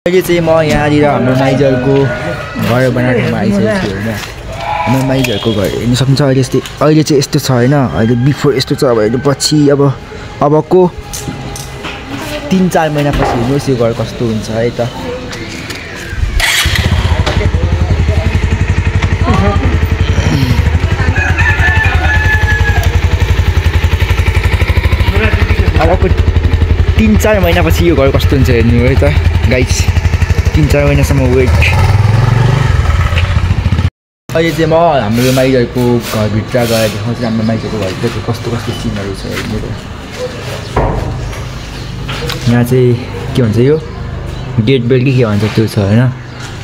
अहिले चाहिँ म यहाँनिर हाम्रो माइजरको घर बनाएकोमा आइसकेको छु होइन। हाम्रो माइजरको घर हेर्न सक्नुहुन्छ। अहिले चाहिँ यस्तो छ होइन। अहिले बिफोर यस्तो छ। अब अहिले पछि अबको 3-4 महिनापछि हेर्नुहोस् यो घर कस्तो हुन्छ है त। अबको 3-4 महिनापछि यो घर कस्तो हुन्छ हेर्नु है त गाइस। 3-4 महिनासम्म वेट। अहिले चाहिँ म हाम्रो माइजरको घरभित्र गएर देखाउँछु। हाम्रो माइजरको घरभित्र चाहिँ कस्तो कस्तो सिनहरू छ हेर्नु। यहाँ चाहिँ के भन्छ यो डेड बेड के भन्छ त्यो छ होइन।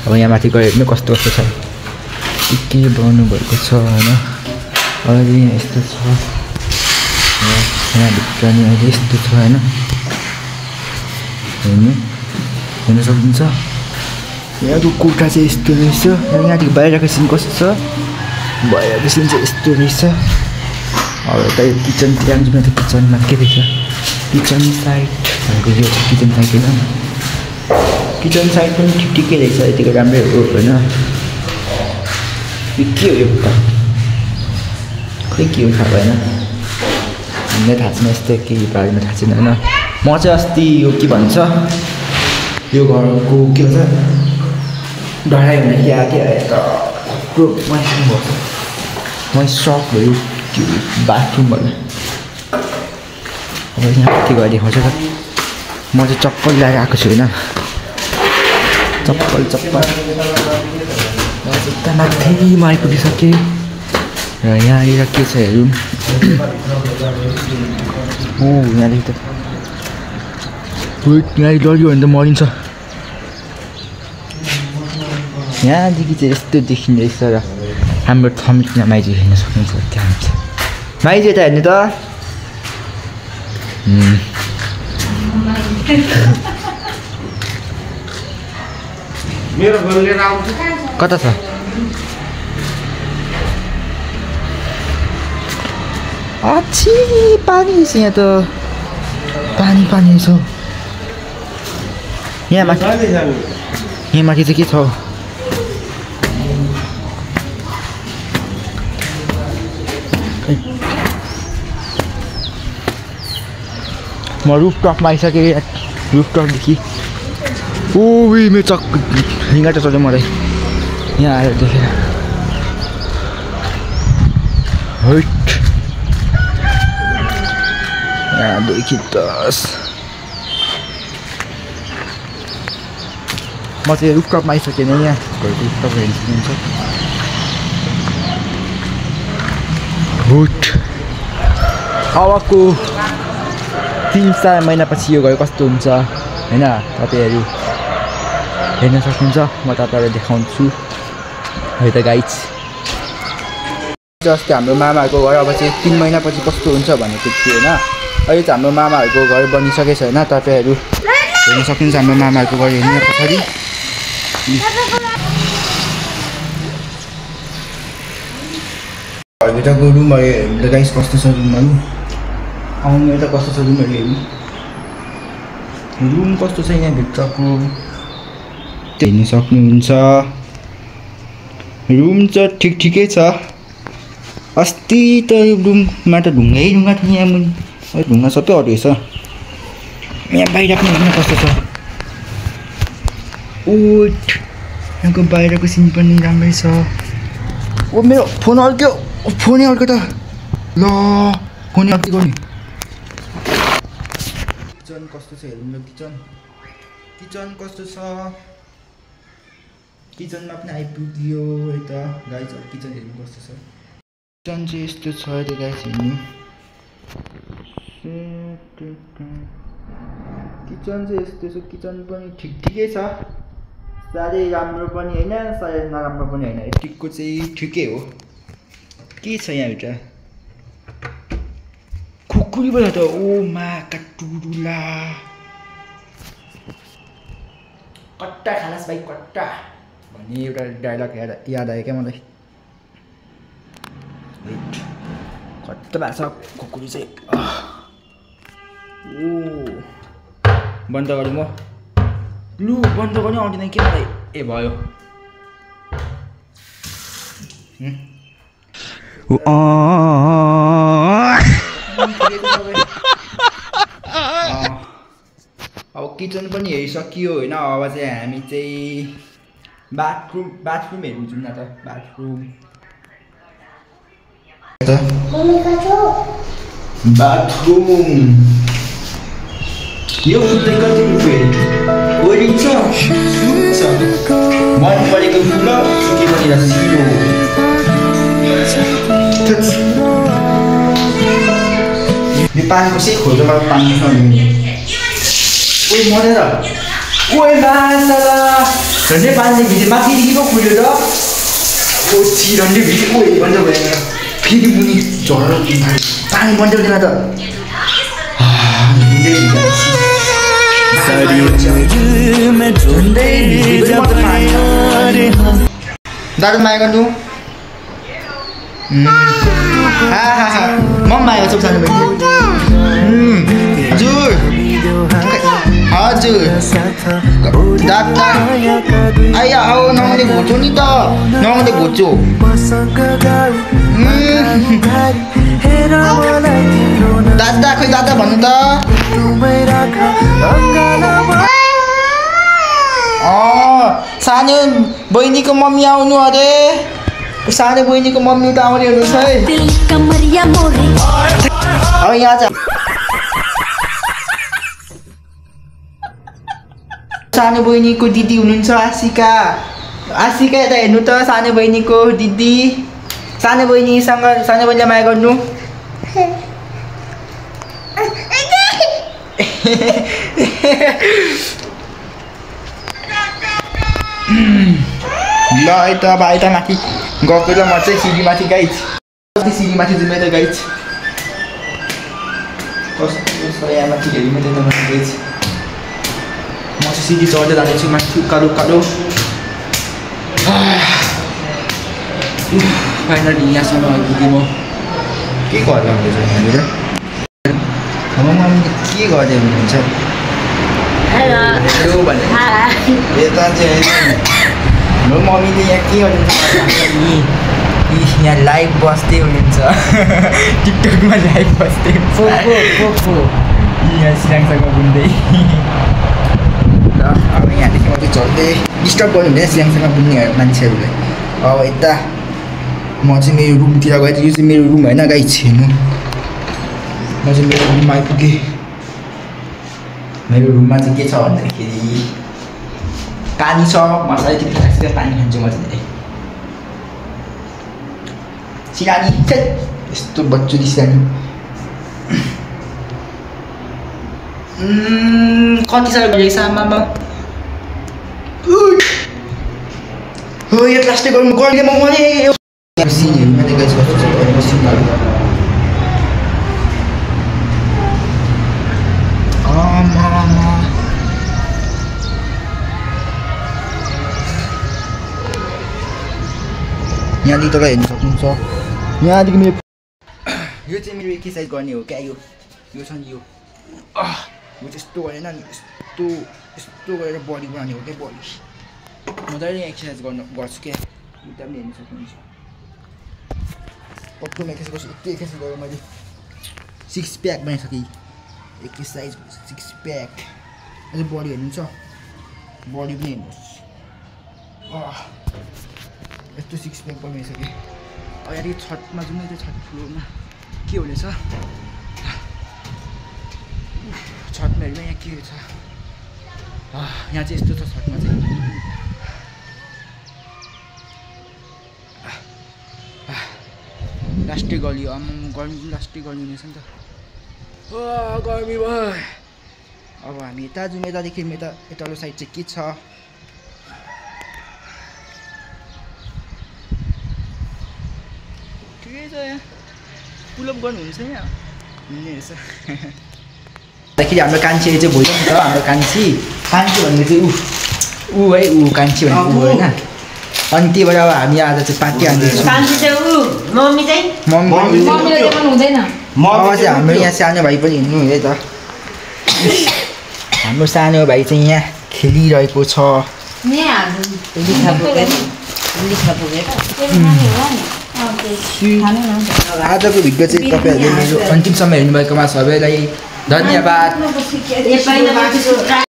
अब यहाँ माथि गएर हेर्नु कस्तो कस्तो छ के बनाउनु भएको छ होइन। अहिले यहाँ यस्तो छ। यहाँभित्र नि अहिले यस्तो छ होइन। हेर्न सक्नुहुन्छ। यहाँको कोठा चाहिँ यस्तो रहेछ। यहाँदेखि बाहिरको सिन कस्तो छ। बाहिरको सिन चाहिँ यस्तो रहेछ। अब यता यो किचनतिर जान्छौँ। त किचनमा के रहेछ किचन साइड भनेको यो किचन साइड होइन। किचन साइड पनि ठिकै रहेछ। यतिको राम्रै हो होइन। यो के हो यो त खै के हो थाहा भएन। हामीलाई थाहा छैन यस्तो केही बारेमा थाहा छैन होइन। म चाहिँ अस्ति यो के भन्छ यो घरको के भन्छ ढलाइ हुँदा के आएको थियो यता पुरो मैसम भएको छ। मै सक भयो त्यो बाथरुमहरू। अब यहाँ के गरेर देखाउँछ त। म चाहिँ चप्पल लगाएर आएको छु होइन। चप्पल यता माथिमा आइपुगिसकेँ। र यहाँनिर के छ हेरौँ। यहाँदेखि त यहाँ डल्यो भने त मरिन्छ। यहाँदेखि चाहिँ यस्तो देखिँदैछ। र हाम्रो थमिकमा माइजू हेर्न सक्नुहुन्छ। त्यहाँ हुन्छ माइजू यता हेर्नु त। मेरो घर लिएर आउँछु। कता छ आछि पानी छ यहाँ त। पानी छ यहाँ माथि। यहाँ माथि चाहिँ के छ म रुफटपमा आइसकेँ। रुफटपदेखि मेरो हिँगा त चल्यो मलाई यहाँ आएर देखेर। यहाँदेखि 10 म चाहिँ रुफटपमा आइसकेँ नि। यहाँ घरको रुफटप हेर्न सक्नुहुन्छ। अबको 3-4 महिनापछि यो घर कस्तो हुन्छ होइन तपाईँहरू हेर्न सक्नुहुन्छ। म तपाईँहरूलाई देखाउँछु है त गाइज। जस्तै हाम्रो मामाहरूको घर अब चाहिँ 3 महिनापछि कस्तो हुन्छ भनेको थियो होइन। अहिले चाहिँ हाम्रो मामाहरूको घर बनिसकेछ होइन। तपाईँहरू हेर्न सक्नुहुन्छ हाम्रो मामाहरूको घर हेर्नु पछाडि। घरभित्रको रुमहरू हेर्नु गाइस कस्तो छ रुमहरू। आउनु यता कस्तो छ रुमहरू हेर्नु। रुम कस्तो छ यहाँभित्रको हेर्न सक्नुहुन्छ। रुम चाहिँ ठिकै छ। अस्ति त यो रुममा त ढुङ्गा थियो। यहाँ मुनि ढुङ्गा सबै हटेछ। यहाँ बाहिर पनि हेर्नु कस्तो छ। यहाँको बाहिरको सिन पनि राम्रै छ। मेरो फोन अड्क्यो। फोनै अड्क्यो त ल। फोनै अड्केको नि। किचन कस्तो छ हेर्नु न। किचन कस्तो छ। किचनमा पनि आइपुग्यो है त गाइस। किचन हेर्नु कस्तो छ। किचन चाहिँ यस्तो छ है त गाइस हेर्नु। किचन चाहिँ यस्तो छ। किचन पनि ठिकै छ। साह्रै राम्रो पनि होइन साह्रै नराम्रो पनि होइन। यतिको चाहिँ ठिकै हो। के छ यहाँभित्र खुकुरी पो छ त। ओ मा कटुरुला कट्टा खालास भाइ कट्टा भन्ने एउटा डायलग याद आयो क्या मलाई। कट्टा भएको छ खुकुरी चाहिँ। बन्द गरेँ म। लु बन्द गर्नु आउँदैन के मलाई ए भयो अब किचन पनि हेरिसकियो होइन अब चाहिँ हामी चाहिँ बाथरुम हेर्नु जाउँ न त बाथरुम यो फुल कति रुपियाँ ओरिन्छ मन परेको फुल सुके पनि सिलो यो पानीको चाहिँ खोजोमा पानी नलिने ओइ मरेर ओइ मासला झन्डै पानीले भित्र माथि पो खुल्यो त ओ झन्डै भित्र ओइ बन्द भएन फेरि मुनि झरेर पानी बन्द हुँदैन त दादा माया गर्नु म माया गर्छु सानो बहिनी हजुर हजुर दादा आइया आऊ नआउने घोचो नि त नआउने घोचो दादा खोइ दादा भन्नु त सानो बहिनीको मम्मी आउनु अरे सानो बहिनीको मम्मी त आउने हुनुहुन्छ है अब यहाँ चाहिँ सानो बहिनीको दिदी हुनुहुन्छ आशिका आशिका यता हेर्नु त सानो बहिनीको दिदी सानो बहिनीसँग सानो बहिनीलाई माया गर्नु ल है त अब आइता माथि गएको त म चाहिँ सिडीमाथि गाइज सिडीमाथि जाउँ त गाइज कस्तो यहाँ माथि हेरि मात्रै त गाइज म चाहिँ सिडी चढ्दै जाँदैछु माथि उकालो उकालो फाइनली यहाँसम्म आइपुगेँ म के गर्दै हुँदैछ यहाँनिर मम्मीले के गर्दै हुनुहुन्छ यता चाहिँ हाम्रो मम्मीले यहाँ के गर्नुहुन्छ यहाँ लाइभ बस्दै हुनुहुन्छ टिकटकमा लाइभ बस्दै हुन्छ यहाँ सिराङसँग बुन्दै र अब यहाँदेखि मात्रै चल्दै डिस्टर्ब गर्नु हुँदैन सिराङसँग बुन्ने मान्छेहरूलाई अब यता म चाहिँ मेरो रुमतिर गएँ यो चाहिँ मेरो रुम होइन गाइज हेर्नु म चाहिँ मेरो रुममा आइपुगेँ मेरो रुममा चाहिँ के छ भन्दाखेरि पानी छ मसाला टिप्नु लाग्छ पानी खान्छु म चाहिँ धेरै सिरानी यस्तो बच्चु सिरानी कति साह्रो गरेको छ आमामा हो यो प्लास्टिक गर्नु गर्ने म मैले सिनहरू मात्रै गाइस गर्छु सिनहरू यहाँदेखि तपाईँ हेर्नु सक्नुहुन्छ यहाँदेखि मेरो यो चाहिँ मेरो एक्सर्साइज गर्ने हो क्या यो छ नि यो त्यस्तो गरेन नि यस्तो गरेर बडी बनाउने हो क्या बडी मजाले एक्सर्साइज गर्छु क्या उता पनि हेर्नु सक्नुहुन्छ पक्कमा एक्सर्साइज गर्छु यति एक्सर्साइज गरेर मैले 6 प्याक बनाइसकेँ एक्सर्साइज 6 प्याक अझै बडी हेर्नुहुन्छ बडी पनि हेर्नुहोस् यस्तो 6 प्याक बनाइसकेँ अब यहाँ छतमा जाउँ न छत फ्लोरमा के हुनेछ छतमा हेर्नु यहाँ के छ यहाँ चाहिँ यस्तो छ छतमा चाहिँ लास्टै गल्यो गर्मी लास्टै गर्मी हुनेछ नि त गर्मी भयो अब हामी यता जाउँ यतादेखि यताल्लो साइड चाहिँ के छ ठिकै छ यहाँ पुलअप गर्नुहुन्छ यहाँ हुने रहेछदाखेरि हाम्रो कान्छीले चाहिँ भोलि नि त हाम्रो कान्छी भन्ने चाहिँ ऊ है ऊ कान्छी भन्ने ऊ होइन अनि त्यहीबाट अब हामी आज चाहिँ पार्टी हान्दैछौँ मम्मी चाहिँ हाम्रो यहाँ सानो भाइ पनि हिँड्नु है त हाम्रो सानो भाइ चाहिँ यहाँ खेलिरहेको छ। आजको भिडियो चाहिँ तपाईँहरूले मेरो अन्तिमसम्म हेर्नुभएकोमा सबैलाई धन्यवाद।